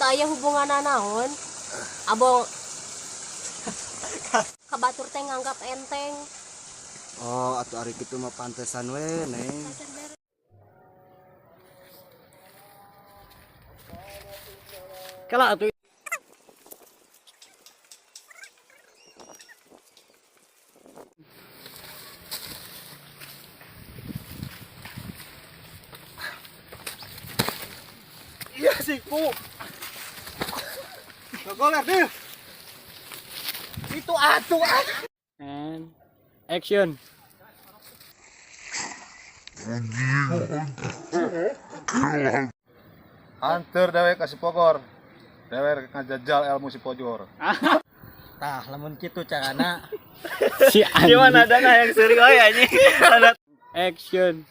Teu aya hubunganna naon. Abong ka batur teh nganggap enteng. Oh, atuh ari kitu mah pantesan we, Neng. Kala atuh. Iya siku. Goler deh. Itu atuh ah. And action. Anter dewek ka si Pogor. Dewek ngajajal ilmu si Pojor. Tah, lamun kitu carana. Si anjing. Gimana dana yang sering, oh ya anjing. Action.